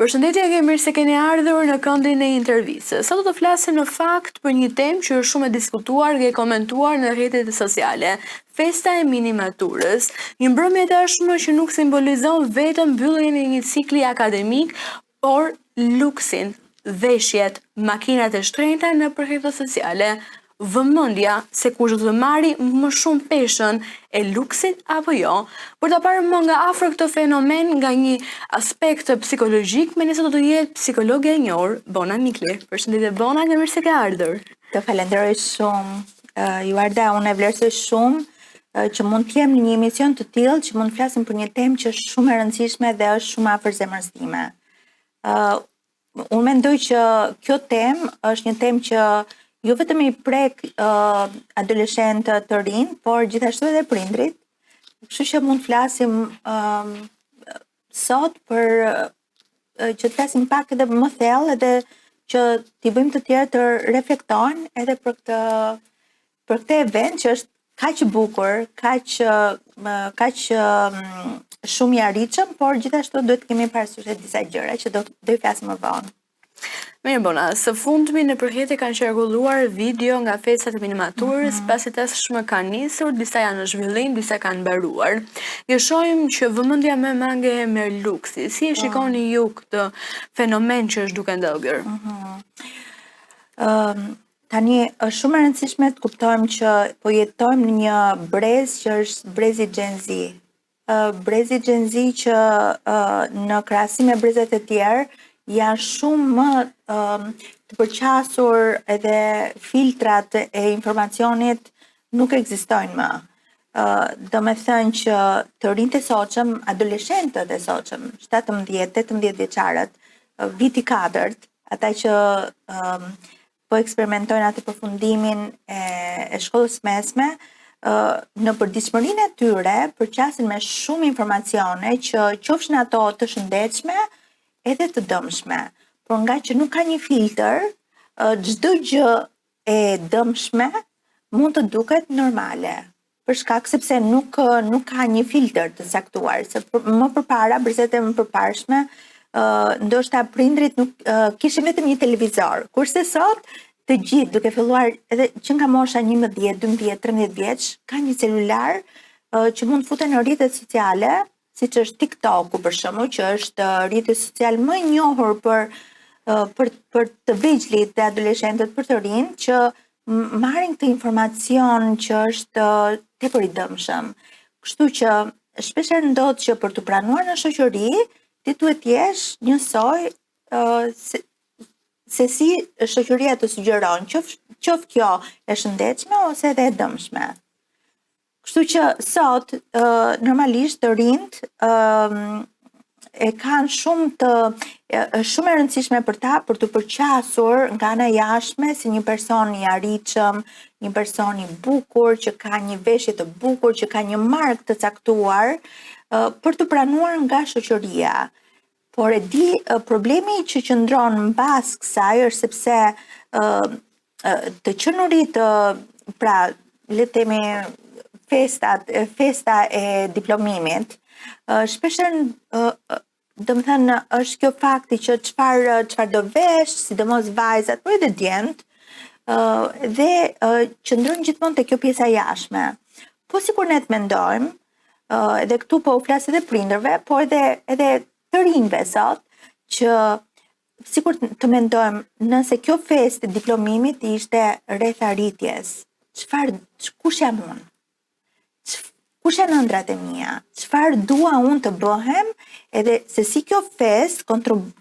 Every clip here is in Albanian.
Përshëndetje dhe mirë se keni ardhur në këndin e intervistës. Sot do të flasim në fakt për një temë që është shumë e diskutuar dhe e komentuar në rrjetet sociale, festa e mini maturës. Një mbrëmje tashmë që nuk simbolizon vetëm mbylljen e një cikli akademik, por luksin, veshjet, makinat e shtrenjta nëpër rrjetet sociale, vëmendja se kush do të marri më shumë peshën e luksit apo jo. Për ta parë më nga afër këtë fenomen nga një aspekt psikologjik, me ne sot do të jetë psikologja e njohur Bona Mikli. Përshëndetje Bona dhe mirë se ke ardhur. Të falenderoj shumë. Juarda, unë e vlerësoj shumë që mund të jem në një emision të tillë që mund të flasim për një temë që është shumë e rëndësishme dhe është shumë afër zemrës time. Uh, unë mendoj që kjo temë është një temë që jo vetëm i prek uh, adoleshentët të rinj, por gjithashtu edhe prindrit. Kështu që mund të flasim uh, sot për uh, që të flasim pak edhe më thellë edhe që t'i bëjmë të tjerë të reflektojnë edhe për këtë për këtë event që është kaq i bukur, kaq kaq shumë i arritshëm, por gjithashtu duhet të kemi parasysh edhe disa gjëra që do do i flasim më vonë. Mirë Bona, së fundmi nëpër rrjete kanë qarkulluar video nga festat e minimaturës, mm -hmm. pasi tashmë kanë nisur, disa janë në zhvillim, disa kanë mbaruar. Ne shohim që vëmendja më e madhe e merr luksi. Si e po. shikoni ju këtë fenomen që është duke ndodhur? Mm -hmm. um, Tani është shumë e rëndësishme të kuptojmë që po jetojmë në një brez që është brezi Gen Z. Brezi Gen Z që në krahasim me brezat e tjerë janë shumë më të përqasur edhe filtrat e informacionit nuk ekzistojnë më. Domethënë që të rinjtë e sotshëm, adoleshentët e sotshëm, 17, 18 vjeçarët, viti i katërt, ata që um, po eksperimentojnë atë përfundimin e, e shkollës mesme, në përditshmërinë e tyre përqasen me shumë informacione që qofshin ato të shëndetshme edhe të dëmshme. Por ngaqë nuk ka një filtër, çdo gjë e dëmshme mund të duket normale. Për shkak sepse nuk nuk ka një filtër të caktuar, se për, më përpara, brezat e mëparshme, ë ndoshta prindrit nuk uh, kishin vetëm një televizor, kurse sot të gjithë duke filluar edhe që nga mosha 11, 12, 13 vjeç, kanë një celular uh, që mund të futen në rrjetet sociale, siç është TikToku për shembull, që është rrjeti social më i njohur për për për të vegjlit dhe adoleshentët, për të rinjtë që marrin këtë informacion që është tepër i dëmshëm. Kështu që shpeshherë ndodh që për t'u pranuar në shoqëri, ti duhet të jesh njësoj uh, se, se si shoqëria të sugjeron, qoftë qoftë kjo e shëndetshme ose edhe e dëmshme. Kështu që sot, normalisht të rinjtë e kanë shumë të është shumë e rëndësishme për ta për t'u përqasur nga ana e jashtme si një person i arritshëm, një person i bukur që ka një veshje të bukur, që ka një markë të caktuar, për t'u pranuar nga shoqëria. Por e di problemi që qëndron mbas kësaj është sepse të qenurit pra le të themi festat festa e diplomimit shpeshherë domethënë është kjo fakti që çfarë çfarë do vesh, sidomos vajzat, por edhe djemtë, dhe qëndron gjithmonë te kjo pjesa e jashtme. Po sikur ne të mendojmë, edhe këtu po u flas edhe prindërve, po edhe edhe të rinjve sot, që sikur të mendojmë nëse kjo festë e diplomimit ishte rreth arritjes, çfarë kush jam unë? Kush janë ëndrrat e mia? Çfarë dua unë të bëhem? Edhe se si kjo festë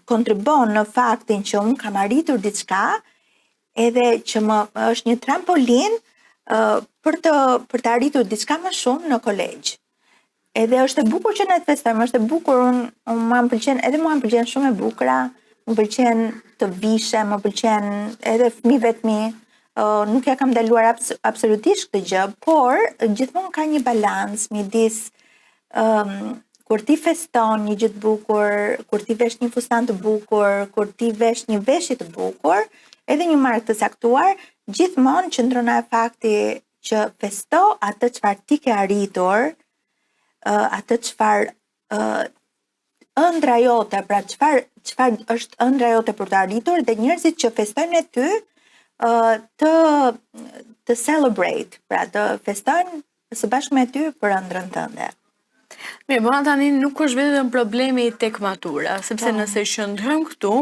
kontribuon në faktin që unë kam arritur diçka, edhe që më është një trampolin uh, për të për të arritur diçka më shumë në kolegj. Edhe është e bukur që ne të festojmë, është e bukur, unë un, mua më pëlqen, edhe mua më pëlqen shumë e bukura, më pëlqen të vishem, më pëlqen edhe fëmijëve të mi, uh, nuk ia kam ndaluar abs absolutisht këtë gjë, por gjithmonë ka një balancë midis um, kur ti feston një gjë të bukur, kur ti vesh një fustan të bukur, kur ti vesh një veshje të bukur, edhe një markë të caktuar, gjithmonë qëndron ai fakti që festo atë çfarë ti ke arritur, atë çfarë ëndrra jote, pra çfarë çfarë është ëndrra jote për të arritur dhe njerëzit që festojnë me ty të të celebrate, pra të festojnë së bashku me ty për ëndrrën tënde. Mirë, Bona tani nuk është vetëm problemi tek matura, sepse po. nëse qëndrojmë këtu,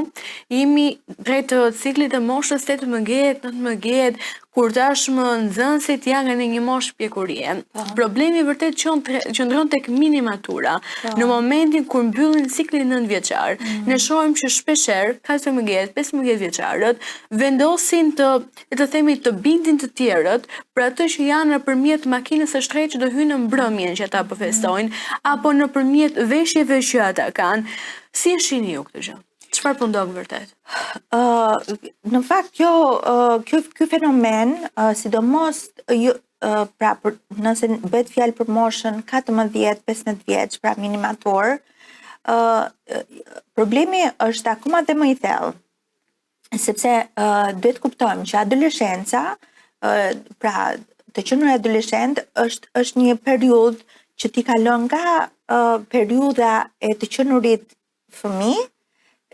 jemi drejt ciklit të moshës 18, 19, kur tashmë nxënësit janë në një moshë pjekurie. Po. Problemi vërtet qëndron tek mini matura. Po. Në momentin kur mbyllin ciklin 9 vjeçar, mm. ne shohim që shpeshherë 14, 15 vjeçarët vendosin të le të themi të bindin të tjerët për atë që janë nëpërmjet makinës së shtrenjtë që do hyjnë në mbrëmjen që ata po festojnë, apo nëpërmjet veshjeve që ata kanë. Si e shihni ju këtë gjë? Çfarë po ndodh vërtet? Ë, uh, në fakt kjo uh, kjo ky fenomen, uh, sidomos jo uh, pra për, nëse bëhet fjalë për moshën 14-15 vjeç, pra mini maturë, ë uh, problemi është akoma dhe më i thellë. sepse uh, duhet të kuptojmë që adoleshenca, uh, pra të qenurit adoleshent është është një periudhë që ti kalon nga uh, periudha e të qenurit fëmijë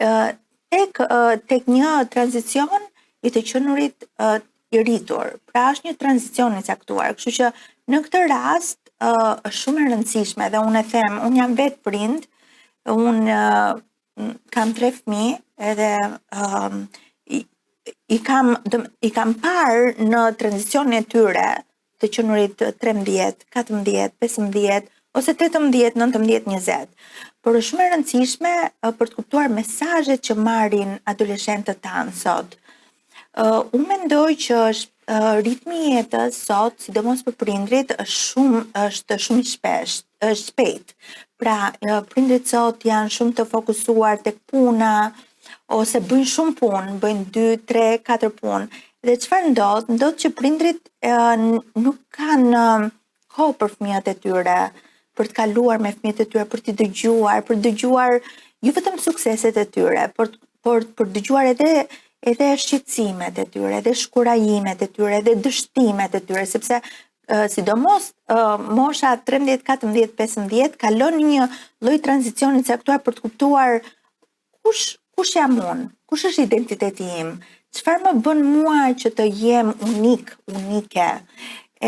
uh, tek uh, tek një tranzicion i të qenurit uh, i rritur. Pra është një tranzicion i caktuar, kështu që në këtë rast uh, është shumë e rëndësishme dhe unë e them, unë jam vetë prind, unë uh, kam tre fëmijë edhe um, i, i kam i kam parë në tranzicionin e tyre të qenurit 13, 14, 15 ose 18, 19, 20. Por është shumë e rëndësishme për të kuptuar mesazhet që marrin adoleshentët tanë sot. Uh, unë mendoj që është uh, ritmi i jetës sot, sidomos për prindrit, është shumë është shumë i shpeshtë, është shpejt. Pra, uh, prindrit sot janë shumë të fokusuar tek puna ose bëjnë shumë punë, bëjnë 2, 3, 4 punë. Dhe çfarë ndodh? Ndodh që prindrit uh, nuk kanë uh, kohë për fëmijët e tyre, për të kaluar me fëmijët e tyre, për t'i dëgjuar, për të dëgjuar jo vetëm sukseset e tyre, por por për të dëgjuar edhe edhe shqetësimet e tyre, edhe shkurajimet e tyre, edhe dështimet e tyre, sepse sidomos mosha 13, 14, 15 kalon një lloj tranzicioni të caktuar për të kuptuar Kush, kush jam unë? Kush është identiteti im? Çfarë më bën mua që të jem unik, unike?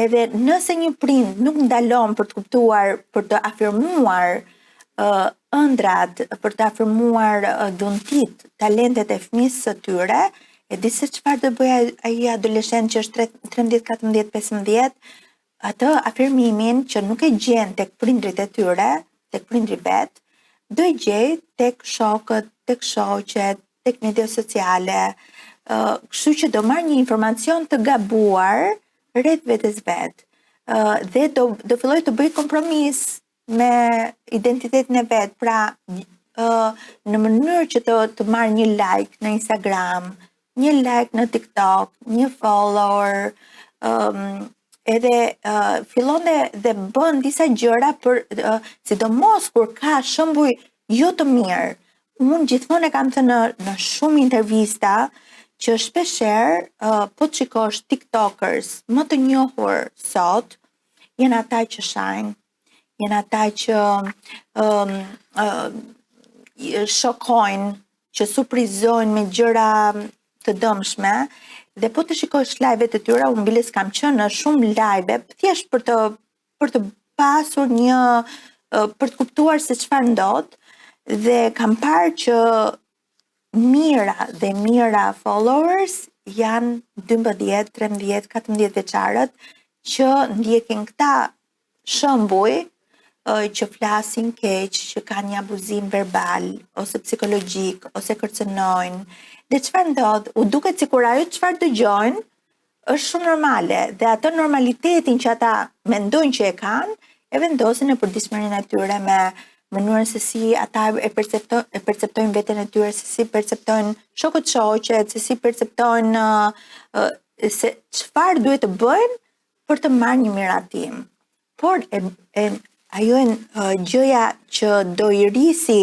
Edhe nëse një prind nuk ndalon për të kuptuar, për të afirmuar uh, ëndrrat, për të afirmuar uh, dhuntitë, talentet e fëmijës së tyre, e di se çfarë do bëjë ai adoleshent që është 13, 14, 15, atë afirmimin që nuk e gjen tek prindrit e tyre, tek prindri vetë, do e gjejë tek shokët, tek shoqet, tek media sociale, kështu që do marrë një informacion të gabuar rreth vetes vet. Dhe do do fillojë të bëjë kompromis me identitetin e vet, pra në mënyrë që të të marrë një like në Instagram, një like në TikTok, një follower, um, edhe uh, fillon dhe, dhe bën disa gjëra për uh, sidomos kur ka shembuj jo të mirë. Unë gjithmonë e kam thënë në, në shumë intervista që shpeshherë uh, po të shikosh TikTokers më të njohur sot, janë ata që shajnë, janë ata që um, uh, shokojnë, që surprizojnë me gjëra të dëmshme dhe po të shikosh live-et e tyre, unë biles kam qenë në shumë live, thjesht për të për të pasur një për të kuptuar se çfarë ndodh dhe kam parë që mijëra dhe mijëra followers janë 12, 13, 14 vjeçarët që ndjekin këta shembuj që flasin keq, që kanë një abuzim verbal ose psikologjik ose kërcënojnë. Dhe çfarë ndodh? U duket sikur ajo çfarë dëgjojnë është shumë normale dhe atë normalitetin që ata mendojnë që e kanë, e vendosin në përditshmërinë e tyre me mënyrën se si ata e perceptojnë e perceptojnë veten e tyre, se si perceptojnë shokët shoqet, se si perceptojnë uh, se çfarë duhet të bëjnë për të marrë një miratim. Por e, e ajo e gjëja që do i rrisi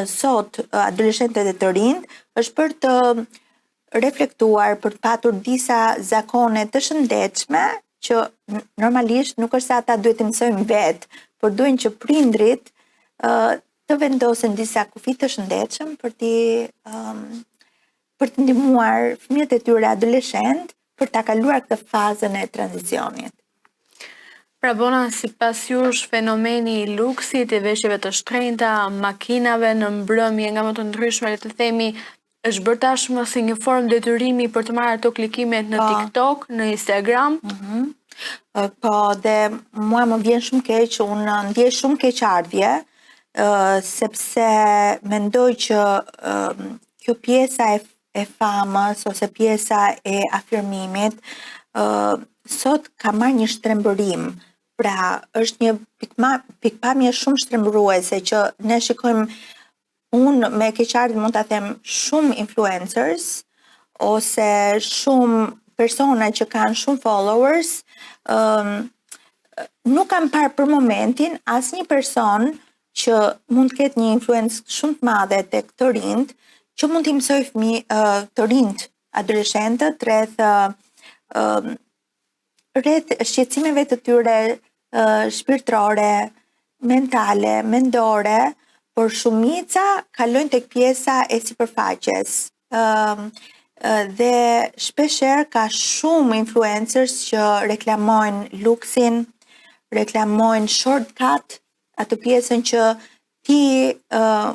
sot adoleshentët e të rinjtë është për të reflektuar, për të patur disa zakone të shëndetshme që normalisht nuk është se ata duhet të mësojnë vetë, por duhen që prindrit të të vendosen disa kufi të shëndetshëm për t'i um, për të ndihmuar fëmijët e tyre adoleshent për ta kaluar këtë fazën e tranzicionit. Pra Bona, sipas jush, fenomeni i luksit, i veshjeve të shtrenjta, makinave në mbrëmje nga më të ndryshme, le të themi, është bërë tashmë si një formë detyrimi për të marrë ato klikimet në po. TikTok, në Instagram. Mm -hmm. Po, dhe mua më vjen shumë keq, unë ndjej shumë keqardhje, sepse mendoj që kjo pjesa e e famës ose pjesa e afirmimit sot ka marrë një shtrembërim. Pra, është një pikëpamje shumë shtrembëruese që ne shikojmë unë me keqardhje mund ta them shumë influencers ose shumë persona që kanë shumë followers, um, nuk kam parë për momentin asnjë person që mund të ketë një influencë shumë të madhe tek të rinjtë, që mund t'i mësojë fëmijë të rinjtë, adoleshentët rreth uh, rreth shqetësimeve të tyre uh, shpirtërore, mentale, mendore, por shumica kalojnë tek pjesa e sipërfaqes. Ëm dhe shpeshherë ka shumë influencers që reklamojnë luksin, reklamojnë shortcut, atë pjesën që ti uh,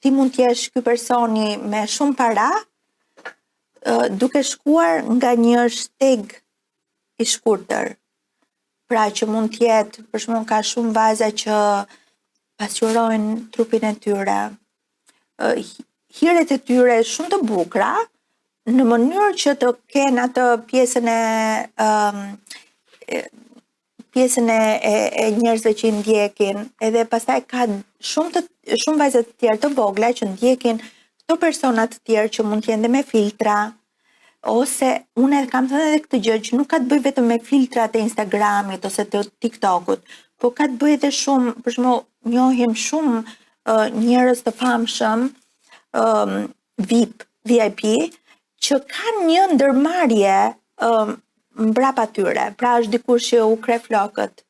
ti mund të jesh ky personi me shumë para, uh, duke shkuar nga një shteg i shkurtër. Pra që mund të jetë, për shembull ka shumë vajza që pasqyrojnë trupin e tyre, uh, hiret e tyre shumë të bukura, në mënyrë që të kenë atë pjesën e um, pjesën e, e, e njerëzve që i ndjekin, edhe pastaj ka shumë të shumë vajza të tjerë të vogla që ndjekin këto persona të tjerë që mund të jenë dhe me filtra, ose unë e kam thënë edhe këtë gjë që nuk ka të bëjë vetëm me filtrat e Instagramit ose të TikTokut, po ka të bëjë edhe shumë, për shembull, njohim shumë uh, njerëz të famshëm, um, VIP, VIP, që kanë një ndërmarrje um, mbrapa tyre. Pra është dikush që u kreh flokët,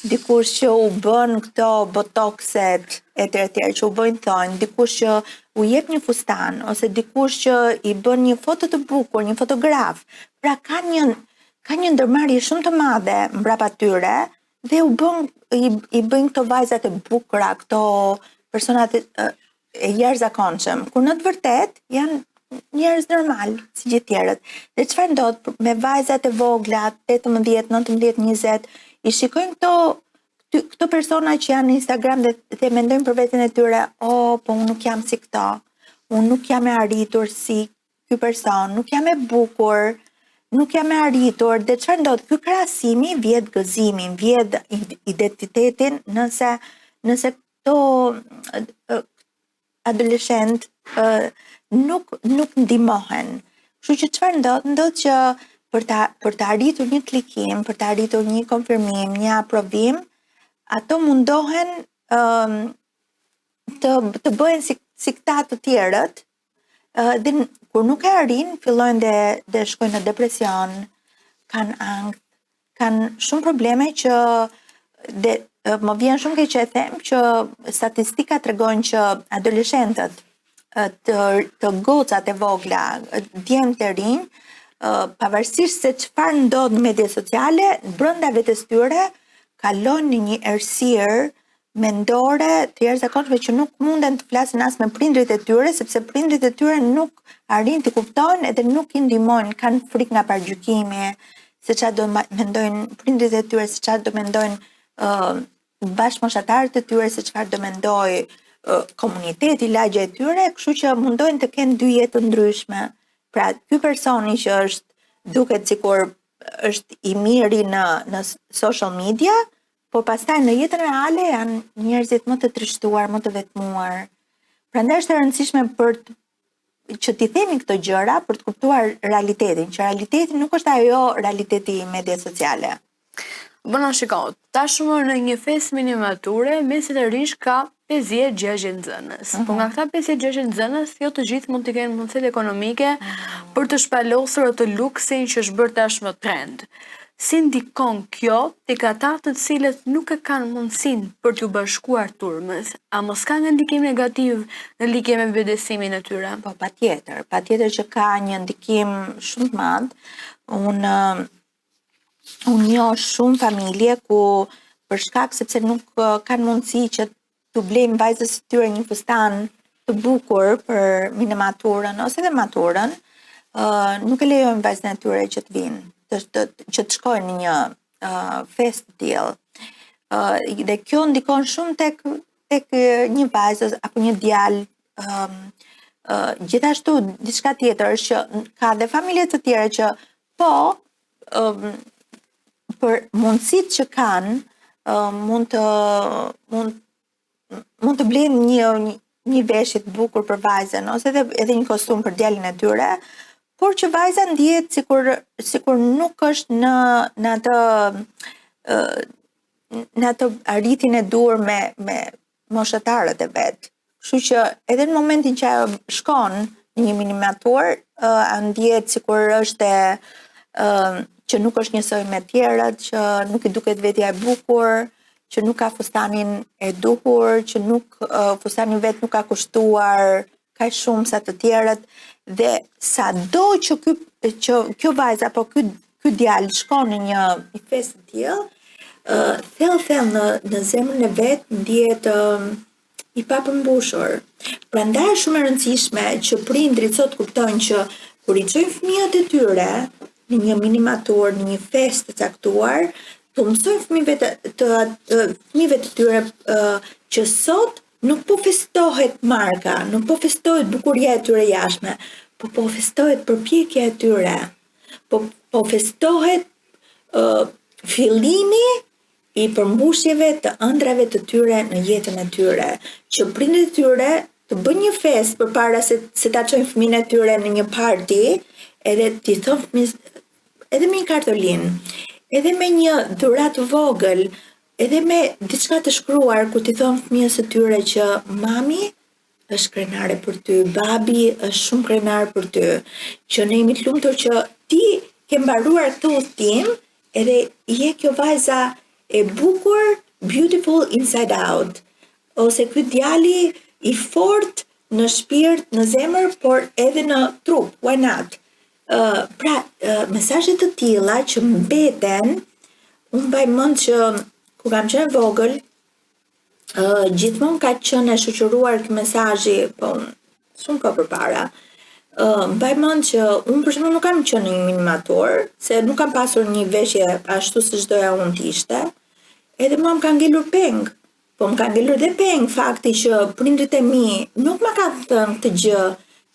dikush që u bën këto botokset e tjerë tjerë, që u bëjnë thonjtë, dikush që u jep një fustan ose dikush që i bën një foto të bukur, një fotograf. Pra ka një ka një ndërmarrje shumë të madhe mbrapa tyre dhe u bën i, i bëjnë këto vajzat e bukura, këto personat e, e jashtëzakonshëm, kur në të vërtetë janë njerëz normal, si gjithë tjerët. Dhe çfarë ndodh me vajzat e vogla, 18, 19, 20, i shikojnë këto këto persona që janë në Instagram dhe, dhe mendojnë për veten e tyre, oh, po unë nuk jam si këto, unë nuk jam e arritur si ky person, nuk jam e bukur, nuk jam e arritur, dhe çfarë ndodh? Ky krahasimi vjedh gëzimin, vjedh identitetin nëse nëse këto adoleshent nuk nuk ndihmohen. Kështu që çfarë ndodh? Ndodh që për ta për të arritur një klikim, për të arritur një konfirmim, një aprovim, ato mundohen um, të të bëhen si si këta të tjerët, dhe kur nuk e arrin, fillojnë dhe dhe shkojnë në depresion, kanë ankth, kanë shumë probleme që dhe më vjen shumë keq që e them që statistika tregojnë që adoleshentët të të gocat e vogla, djemtë e rinj, pavarësisht se çfarë ndodh në media sociale, brenda vetes tyre kalojnë në një errësirë mendore të jashtëzakonshme që nuk munden të flasin as me prindërit e tyre, sepse prindërit e tyre nuk arrijnë të kuptojnë edhe nuk i ndihmojnë, kanë frikë nga paragjykimi, se çfarë do mendojnë prindërit e tyre, se çfarë do mendojnë uh, bashkëmoshatarët e tyre, se çfarë do mendojë uh, komuniteti, lagja e tyre, kështu që mundohen të kenë dy jetë të ndryshme. Pra, ky personi që është duket sikur është i miri në në social media, por pastaj në jetën reale janë njerëzit më të trishtuar, më të vetmuar. Prandaj është e rëndësishme për të, që t'i themi këto gjëra për të kuptuar realitetin, që realiteti nuk është ajo realiteti i medias sociale. Bona shiko, tashmë në një festë minimature, mesatarisht ka 50-60 nxënës. Mm -hmm. Po nga këta 50-60 nxënës, jo të gjithë mund të kenë mundësitë ekonomike mm -hmm. për të shpalosur atë luksin që është bërë tashmë trend. Si ndikon kjo tek ata të cilët nuk e kanë mundësinë për t'iu bashkuar turmës? A mos ka një ndikim negativ në lidhje me vetëbesimin e tyre? Po, patjetër, patjetër që ka një ndikim shumë të madh. Unë unë njoh shumë familje ku për shkak sepse nuk kanë mundësi që t'u blejnë vajzës së tyre një fustan të bukur për minimaturën ose edhe maturën, nuk e lejojnë vajzën e tyre që të vinë, të, të, që të shkojnë në një uh, festë të tillë. Uh, dhe kjo ndikon shumë tek tek një vajzë apo një djalë um, uh, gjithashtu diçka tjetër është që ka dhe familje të tjera që po um, për mundësitë që kanë, uh, mund të mund mund të blejnë një një veshje të bukur për vajzën ose edhe edhe një kostum për djalin e tyre, por që vajza ndihet sikur sikur nuk është në në atë në atë arritjen e duhur me me moshatarët e vet. Kështu që edhe në momentin që ajo shkon në një minimaturë, uh, ndihet sikur është e uh, që nuk është njësoj me tjerët, që nuk i duket vetja e bukur, që nuk ka fustanin e duhur, që nuk uh, fustani vet nuk ka kushtuar kaq shumë sa të tjerët dhe sado që ky që kjo vajzë apo ky ky djalë shkon në një një festë të tillë, ë uh, thellë thellë në në zemrën e vet ndihet uh, i papërmbushur. Prandaj është shumë e rëndësishme që prindrit sot kuptojnë që kur i çojnë fëmijët e tyre në një minimaturë, në një festë të caktuar, t'u mësojnë fëmijëve të, të, të fëmijëve të tyre uh, që sot nuk po festohet marka, nuk po festohet bukuria e tyre jashtme, po po festohet përpjekja e tyre. Po po festohet uh, fillimi i përmbushjeve të ëndrrave të tyre në jetën e tyre, që prindërit e tyre të bëjnë një festë përpara se se ta çojnë fëmijën e tyre në një party, edhe t'i thonë fëmijës edhe me një kartolinë, edhe me një dhuratë të vogël, edhe me diçka të shkruar ku t'i thonë fëmijës së tyre që mami është krenare për ty, babi është shumë krenar për ty, që ne jemi të lumtur që ti ke mbaruar këtë udhëtim edhe je kjo vajza e bukur, beautiful inside out, ose ky djali i fort në shpirt, në zemër, por edhe në trup, why not? Uh, pra, uh, mesazhe të tilla që mbeten, unë mbaj mend që kur kam qenë vogël, uh, gjithmonë ka qenë e shoqëruar ky mesazhi, po shumë kohë përpara. Uh, mbaj mend që unë për shembull nuk kam qenë në një minimaturë, se nuk kam pasur një veshje ashtu siç doja unë të ishte. Edhe mua më ka ngelur peng. Po më ka ngelur dhe peng fakti që prindërit e mi nuk ma kanë thënë këtë gjë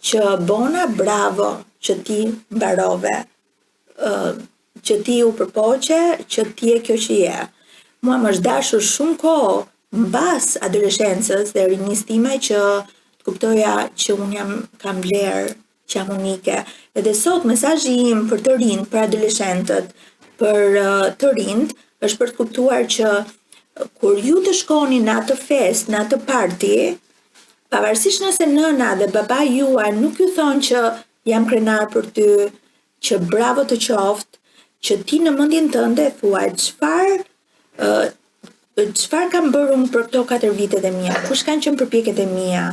që Bona bravo që ti mbarove. Uh, që ti u përpoqe, që ti je kjo që je. Mua më është dashur shumë kohë mbas adoleshencës dhe rinisë time që të kuptoja që unë jam kam vlerë, që jam unike. Edhe sot mesazhi im për të rinjt, për adoleshentët, për uh, të rinjt, është për të kuptuar që kur ju të shkoni në atë festë, në atë party, pavarësisht nëse nëna dhe baba juaj nuk ju thonë që jam krenar për ty, që bravo të qoftë, që ti në mendjen tënde thuaj çfarë çfarë kam bërë unë për këto 4 vitet e mia, kush kanë qenë përpjekjet e mia,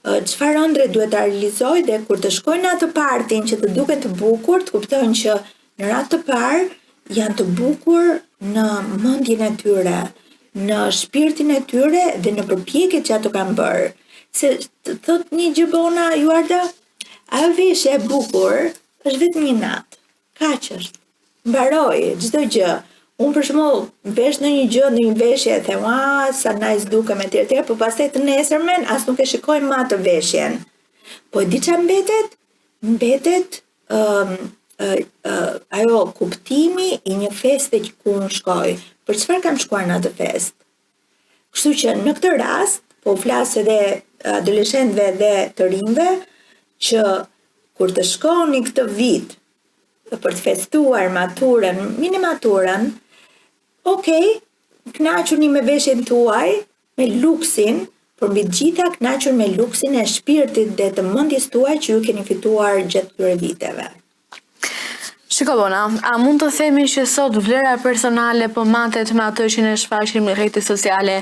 çfarë ëndrre duhet ta realizoj dhe kur të shkojnë në atë partin që të duken të bukur, të kuptojnë që në radhë të parë janë të bukur në mendjen e tyre, në shpirtin e tyre dhe në përpjekjet që ato kanë bërë. Se të thotë një gjë Bona, Juarda, ajo veshje e bukur është vetëm një natë. Kaq është. Mbaroi çdo gjë. Unë për shembull vesh ndonjë gjë, ndonjë veshje, them, "Ua, sa nice dukem etj etj", po pastaj të nesërmen as nuk e shikoj më atë veshjen. Po e di çfarë mbetet? Mbetet ëm um, uh, uh, ajo kuptimi i një feste që ku unë shkoj. Për çfarë kam shkuar në atë festë? Kështu që në këtë rast, po flas edhe adoleshentëve dhe të rinjve që kur të shkoni këtë vit për të festuar maturën, minimaturën, ok, kënaquni me veshjen tuaj, me luksin, por mbi të gjitha kënaqur me luksin e shpirtit dhe të mendjes tuaj që ju keni fituar gjatë këtyre viteve. Shiko Bona, a mund të themi që sot vlera personale po matet me atë që ne shfaqim në rrjetet sociale,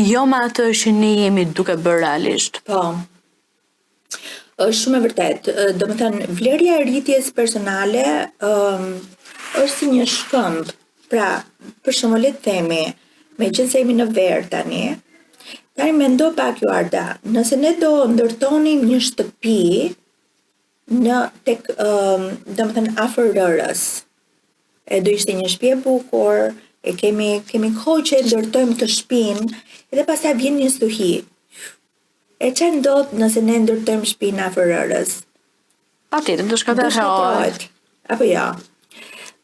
jo me atë që ne jemi duke bërë realisht? Po. Është shumë e vërtetë. Domethënë, vlera e rritjes personale um, është si një shkëmb. Pra, për shembull le të themi, meqenëse jemi në verë tani, tani mendo pak Juarda, nëse ne do ndërtonim një shtëpi në tek, um, domethënë afër rërës, e do ishte një shtëpi e bukur, e kemi kemi kohë që e ndërtojmë këtë shtëpinë, edhe pastaj vjen një stuhi. E çfarë ndodh nëse ne ndërtojmë shtëpinë afër rërës? Patjetër, do shkatërrohet. Apo jo.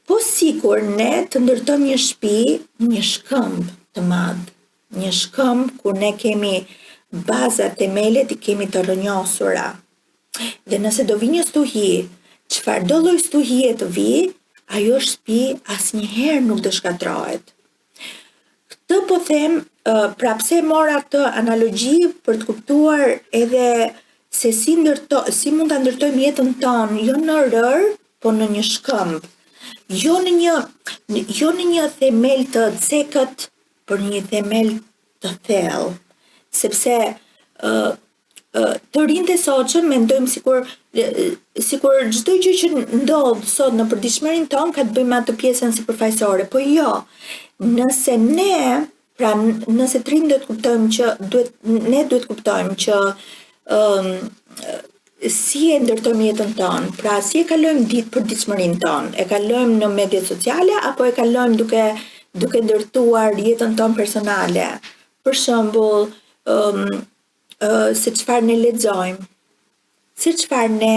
Po sikur ne të ndërtojmë një shtëpi në një shkëmb të madh, një shkëmb ku ne kemi bazat, themelet i kemi të rrënjosura. Dhe nëse do vi një stuhi, çfarëdo lloj stuhie të vi, ajo shtëpi asnjëherë nuk do shkatërrohet. Këtë po them, pra pse mora këtë analogji për të kuptuar edhe se si ndërto, si mund ta ndërtojmë jetën tonë, jo në rërë, po në një shkëmb. Jo në një jo në një themel të cekët, por në një themel të thellë. Sepse ë të rinjtë e sotshëm mendojmë sikur sikur çdo gjë që ndodh sot në përditshmërinë tonë ka të bëjë me atë pjesën sipërfaqësore, po jo. Nëse ne, pra nëse të rinjtë duhet të kuptojmë që duhet ne duhet të kuptojmë që ëm um, si e ndërtojmë jetën tonë, pra si e kalojmë ditë përditshmërinë tonë, e kalojmë në mediat sociale apo e kalojmë duke duke ndërtuar jetën tonë personale. Për shembull, ëm um, se çfarë ne lexojmë, se çfarë ne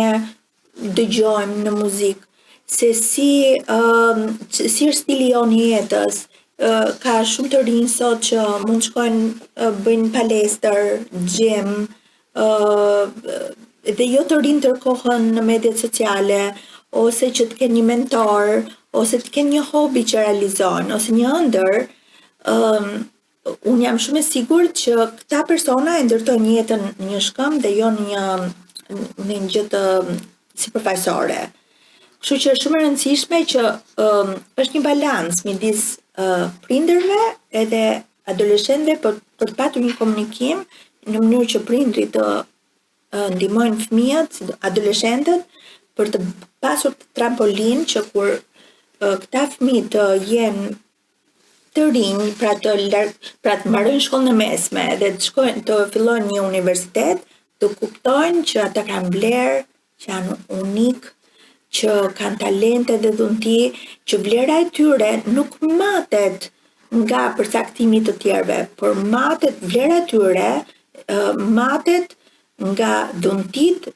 dëgjojmë në muzikë, se si uh, si është stili jonë i jetës. Uh, ka shumë të rinj sot që mund të shkojnë uh, bëjnë palestër, gym, uh, dhe jo të rrinë tërë kohën në mediat sociale, ose që të kenë një mentor, ose të kenë një hobi që realizojnë, ose një ëndërr, um, Unë jam shumë e sigurt që këta persona e ndërtojnë jetën në një shkëmb dhe jo në një në një gjë të sipërfaqësore. Kështu që është shumë e rëndësishme që um, është një balancë midis uh, prindërve edhe adoleshentëve për, për të patur një komunikim në mënyrë që prindërit të uh, ndihmojnë fëmijët, adoleshentët për të pasur trampolinë që kur uh, këta fëmijë të jenë të rinj, pra të larg, pra të mbarojnë shkollën e mesme dhe të shkojnë të fillojnë një universitet, të kuptojnë që ata kanë vlerë, që janë unik, që kanë talente dhe dhunti, që vlera e tyre nuk matet nga përcaktimi i të tjerëve, por matet vlera e tyre matet nga dhuntitë,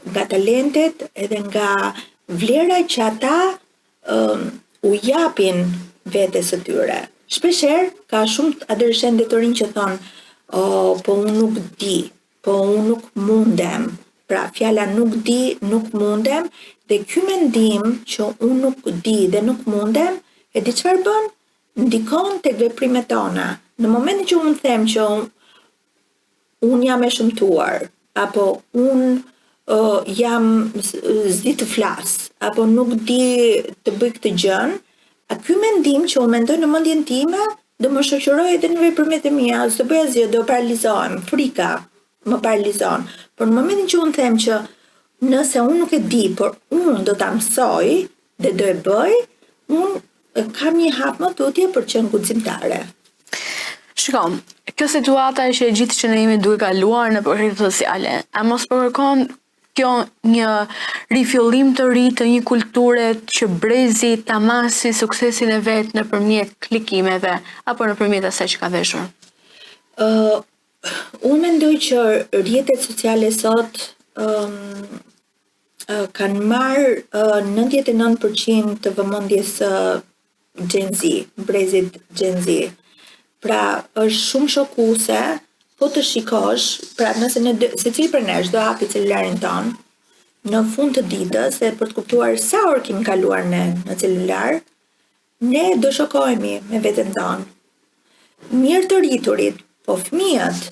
nga talentet edhe nga vlera që ata u japin vetes së tyre. Shpeshherë ka shumë adoleshentë të rinj që thonë, "Oh, po unë nuk di, po unë nuk mundem." Pra, fjala nuk di, nuk mundem dhe ky mendim që unë nuk di dhe nuk mundem, e di çfarë bën? Ndikon tek veprimet tona. Në momentin që unë them që unë jam e shëmtuar, apo unë uh, jam s'di të flas, apo nuk di të bëj këtë gjënë, a ky mendim që unë mendoj në mendjen time do më shoqërojë edhe në veprimet e mia, s'do bëj asgjë, do paralizohem, frika më paralizon. Por në momentin që unë them që nëse unë nuk e di, por unë do ta mësoj dhe do e bëj, unë kam një hap më tutje për të qenë guximtare. Shiko, kjo situata që e gjithë që ne jemi duke kaluar nëpër rrjetet sociale, a mos po kërkon kjo një rifillim të ri të një kulture që brezi ta masi suksesin e vet nëpërmjet klikimeve apo nëpërmjet asaj që ka veshur? Uh, unë mendoj që rrjetet sociale sot um, kanë marrë uh, 99% të vëmendjes së Gen Z, brezit Gen Z. Pra, është shumë shokuese, po të shikosh, pra nëse ne secili prej nesh do hapi celularin tonë në fund të ditës dhe për të kuptuar sa orë kemi kaluar ne në celular, ne do shokohemi me veten tonë. Mirë të rriturit, po fëmijët,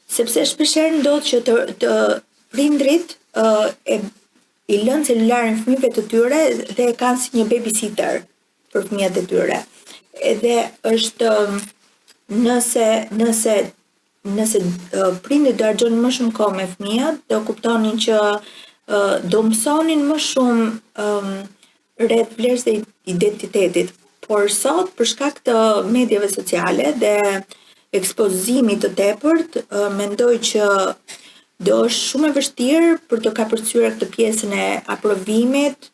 sepse shpeshherë ndodh që të, të prindrit uh, e i lënë celularin fëmijëve të tyre dhe e kanë si një babysitter për fëmijët e tyre. Edhe është nëse nëse nëse prindërit do harxhonin më shumë kohë me fëmijët, do kuptonin që do mësonin më shumë rreth vlerës dhe identitetit. Por sot për shkak të mediave sociale dhe ekspozimit të tepërt, mendoj që do është shumë e vështirë për të kapërcyer këtë pjesën e aprovimit,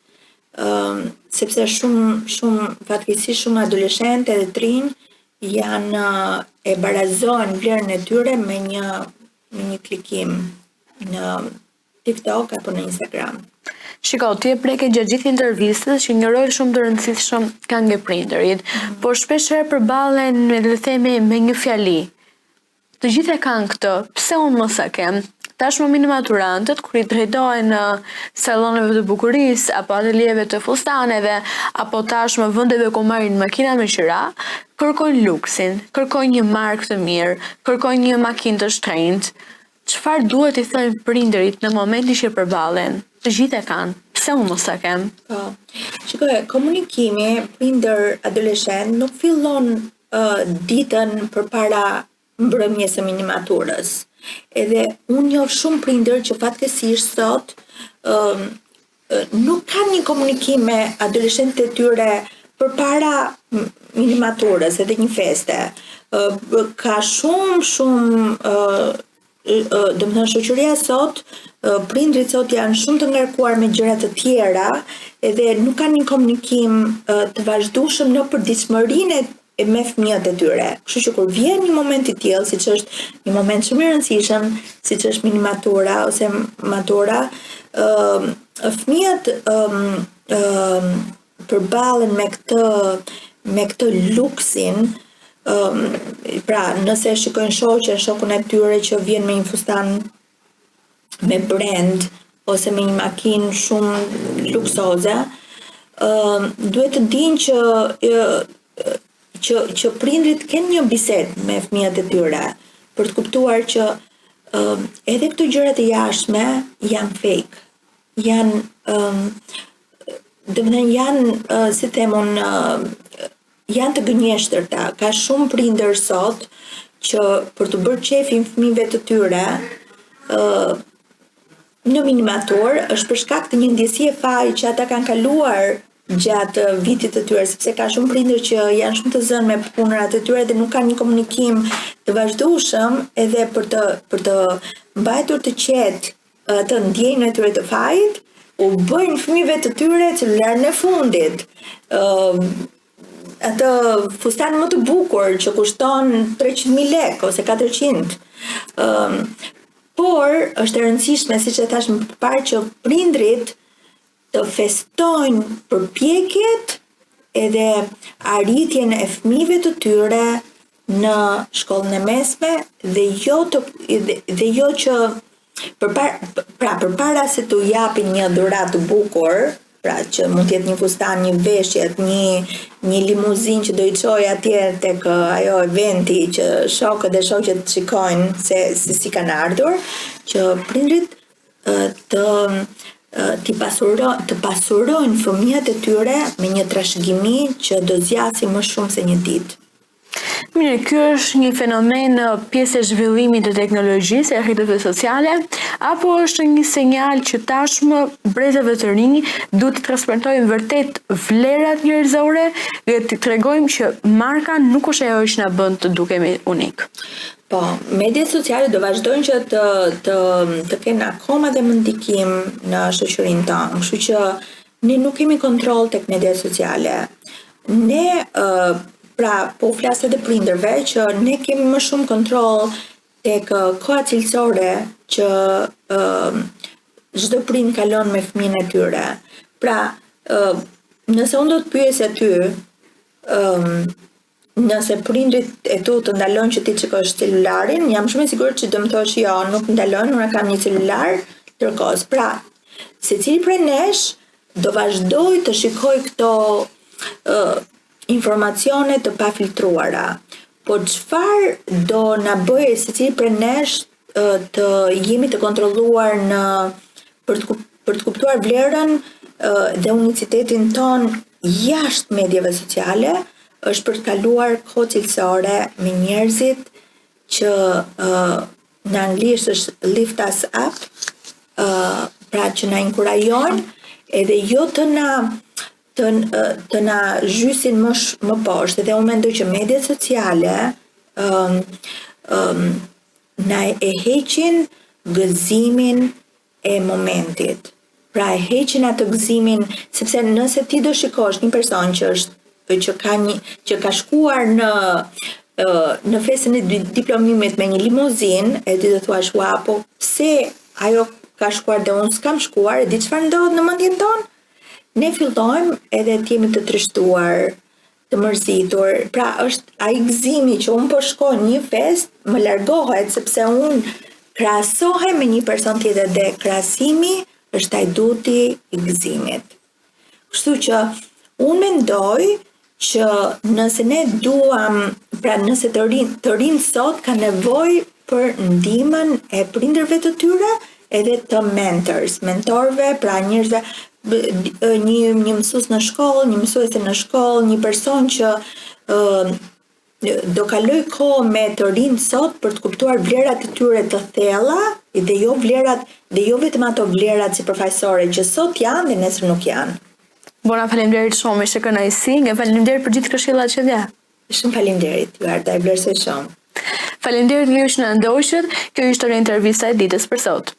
sepse shumë shumë fatkeqësisht shumë adoleshentë edhe të rinj janë e barazojnë vlerën e tyre me një me një klikim në TikTok apo në Instagram. Shiko, ti e preke gjatë gjithë intervistës që një rol shumë të rëndësishëm kanë nga prindërit, mm. por shpesh herë përballen me le të themi me një fjali. Të gjithë e kanë këtë, pse unë mos e kem? Tashmë minimaturantët, kur i drejtohen salloneve të bukurisë, apo atelieve të fustaneve, apo tashmë vendeve ku marrin makina me qira, kërkojnë luksin, kërkojnë një markë të mirë, kërkojnë një makinë të shtrenjtë. Çfarë duhet t'i thonë prindërit në momentin që përballen? Të gjithë e kanë, pse unë mos ta kem? Po. Shiko, komunikimi prindër adoleshent nuk fillon uh, ditën përpara mbrëmjes së minimaturës. Edhe unë njoh shumë prindër që fatkeqësisht sot uh, nuk kanë një komunikim me adoleshentët e tyre përpara minimaturës edhe një feste. Ka shumë, shumë, domethënë shoqëria sot, prindërit sot janë shumë të ngarkuar me gjëra të tjera edhe nuk kanë një komunikim të vazhdueshëm në përditshmërinë e me fëmijët e tyre. Kështu që kur vjen një moment i tillë, siç është një moment shumë i rëndësishëm, siç është minimatura ose matura, ë uh, fëmijët ë uh, uh, përballen me këtë me këtë luksin, ë uh, pra nëse shikojnë shoqen, shokun e tyre që vjen me një fustan me brand ose me një makinë shumë luksoze, ë uh, duhet të dinë që që që prindërit të kenë një bisedë me fëmijët e tyre për të kuptuar që uh, edhe këto gjërat e jashtme janë fake. Janë ëm um, domethënë janë uh, si them unë uh, Janë të gënjeshtërta. Ka shumë prindër sot që për t'u bërë qefin fëmijëve të tyre, ë në minimaturë është për shkak të një ndjesie faji që ata kanë kaluar gjatë vitit të tyre, sepse ka shumë prindër që janë shumë të zënë me punërat e tyre dhe nuk kanë një komunikim të vazhdueshëm edhe për të për të mbajtur të qetë atë ndjenjën e tyre të fajit, u bëjnë fëmijëve të tyre celularin e fundit. Ë atë fustan më të bukur që kushton 300.000 lekë ose 400. Ë por është e rëndësishme, siç e thashë më parë, që prindërit të festojnë përpjekjet edhe arritjen e fëmijëve të tyre në shkollën e mesme dhe jo të dhe, dhe jo që përpara pra përpara se t'u japin një dhuratë të bukur, pra që mund të jetë një fustan, një veshje, një një limuzinë që do i çojë atje tek ajo eventi që shokët dhe shoqet të shikojnë se se si kanë ardhur, që prindërit të t'i pasuro, të pasurojnë fëmijët e tyre me një trashëgimi që do zgjasë më shumë se një ditë. Mirë, ky është një fenomen pjesë e zhvillimit të teknologjisë, e rrjeteve sociale, apo është një sinjal që tashmë brezave të rinj duhet të transmetojmë vërtet vlerat njerëzore dhe të tregojmë që marka nuk është ajo që na bën të dukemi unik. Po, mediat sociale do vazhdojnë që të të të kenë akoma dhe më ndikim në shoqërinë tonë, kështu që ne nuk kemi kontroll tek mediat sociale. Ne uh, pra po flas edhe prindërve që ne kemi më shumë kontroll tek koha cilësore që uh, çdo prind kalon me fëmijën e tyre. Pra, uh, nëse unë do të pyesja ty, um, Nëse prindërit e tu të ndalojnë që ti të shikosh celularin, jam shumë e sigurt që do më thosh jo, nuk më ndalojnë, unë kam një celular tërë Pra, secili prej nesh do vazhdojë të shikojë këto uh, informacione të pafiltruara. Po çfarë do na bëjë secili prej nesh uh, të jemi të kontrolluar në për të Për të kuptuar vlerën dhe unicitetin tonë jashtë mediave sociale, është për të kaluar kohë cilësore me njerëzit që në anglisht është lift us up, pra që na inkurajojnë edhe jo të na të na zhysin më poshtë. Dhe unë mendoj që mediat sociale na e heqin gëzimin e momentit. Pra e heqin atë gëzimin, sepse nëse ti do shikosh një person që është që ka një që ka shkuar në festën e diplomimit me një limuzinë, e ti do thuash, "Ua, po pse ajo ka shkuar dhe unë s'kam shkuar?" E di çfarë ndodh në mendjen tonë? Ne fillojmë edhe të jemi të trishtuar, të mërzitur. Pra është ai gëzimi që unë po shkoj në një fest, më largohet sepse unë krahasohem me një person tjetër dhe krahasimi është hajduti i gëzimit. Kështu që unë mendoj që nëse ne duam, pra nëse të rinj sot kanë nevojë për ndihmën e prindërve të tyre edhe të mentors, mentorëve, pra njerëzve, një mësues në shkollë, një mësuese në shkollë, një person që do kaloj kohë me të rinj sot për të kuptuar vlerat e tyre të thella dhe jo vlerat dhe jo vetëm ato vlerat sipërfaqësore që sot janë dhe nesër nuk janë. Bona, faleminderit shumë, ishte kënaqësi. Nga faleminderit për gjithë këshillat që dhe. Shumë faleminderit, Juarta, e vlerësoj shumë. Faleminderit ju që na ndoqët. Kjo ishte intervista e ditës për sot.